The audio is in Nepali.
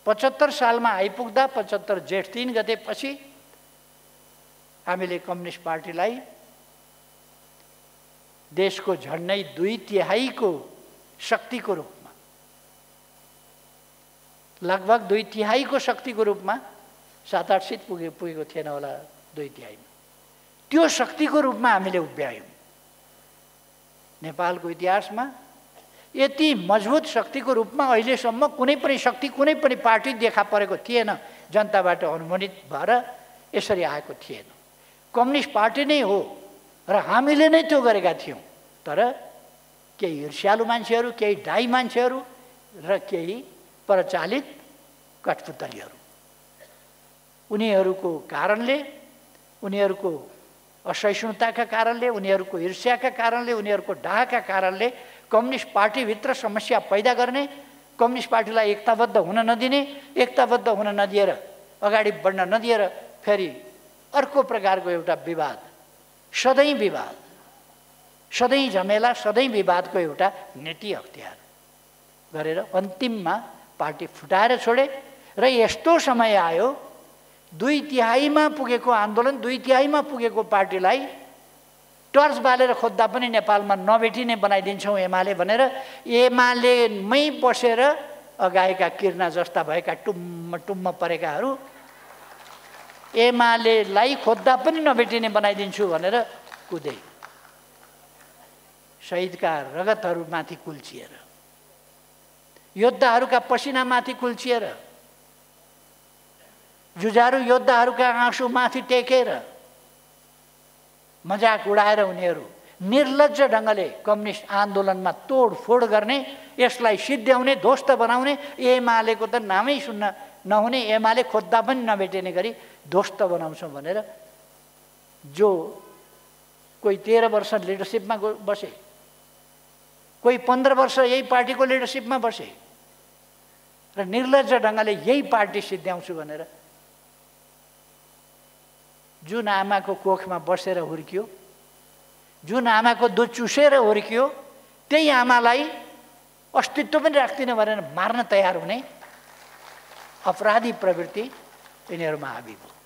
75 सालमा आइपुग्दा 75 जेठ 3 गतेपछि हामीले कम्युनिस्ट पार्टीलाई देशको झन्डै 2/3 शक्तिको रूपमा, लगभग 2/3 शक्तिको रूपमा, 7-8 सिट पुगेको थिएन होला 2/3 मा, त्यो शक्तिको रूपमा हामीले उभ्यायौँ। नेपालको इतिहासमा यति मजबुत शक्तिको रूपमा अहिलेसम्म कुनै पनि शक्ति, कुनै पनि पार्टी देखा परेको थिएन। जनताबाट अनुमोदित भएर यसरी आएको थिएन। कम्युनिस्ट पार्टी नै हो र हामीले नै त्यो गरेका थियौँ। तर केही ईर्ष्यालु मान्छेहरू, केही डाई मान्छेहरू र केही प्रचालित कठपुतलीहरू, उनीहरूको कारणले, उनीहरूको असहिष्णुताका कारणले, उनीहरूको ईर्ष्याका कारणले, उनीहरूको डाहका कारणले कम्युनिस्ट पार्टीभित्र समस्या पैदा गर्ने, कम्युनिस्ट पार्टीलाई एकताबद्ध हुन नदिने, एकताबद्ध हुन नदिएर, अगाडि बढ्न नदिएर फेरि अर्को प्रकारको एउटा विवाद, सधैँ झमेला, सधैँ विवादको एउटा नीति अख्तियार गरेर अन्तिममा पार्टी फुटाएर छोडे। र यस्तो समय आयो 2/3 पुगेको आन्दोलन, 2/3 पुगेको पार्टीलाई टर्च बालेर खोज्दा पनि नेपालमा नभेटिने बनाइदिन्छौँ एमाले भनेर एमालेमै बसेर अगाएका किर्ना जस्ता भएका टुम्म परेकाहरू एमालेलाई खोज्दा पनि नभेटिने बनाइदिन्छु भनेर कुदे। शहीदका रगतहरूमाथि कुल्चिएर, योद्धाहरूका पसिनामाथि कुल्चिएर, जुझारु योद्धाहरूका आँसुमाथि टेकेर मजाक उडाएर उनीहरू निर्लज्ज ढङ्गले कम्युनिस्ट आन्दोलनमा तोडफोड गर्ने, यसलाई सिद्ध्याउने, ध्वस्त बनाउने, एमालेको त नामै सुन्न नहुने, एमाले खोज्दा पनि नभेटिने गरी ध्वस्त बनाउँछौँ भनेर जो कोही 13 वर्ष लिडरसिपमा बसे, कोही 15 वर्ष यही पार्टीको लिडरसिपमा बसे र निर्लज्ज ढङ्गले यही पार्टी सिद्ध्याउँछु भनेर जुन आमाको कोखमा बसेर हुर्कियो, जुन आमाको दुध चुसेर हुर्कियो, त्यही आमालाई अस्तित्व पनि राख्दिन भनेर मार्न तयार हुने अपराधी प्रवृत्ति यिनीहरूमा हाबी भयो।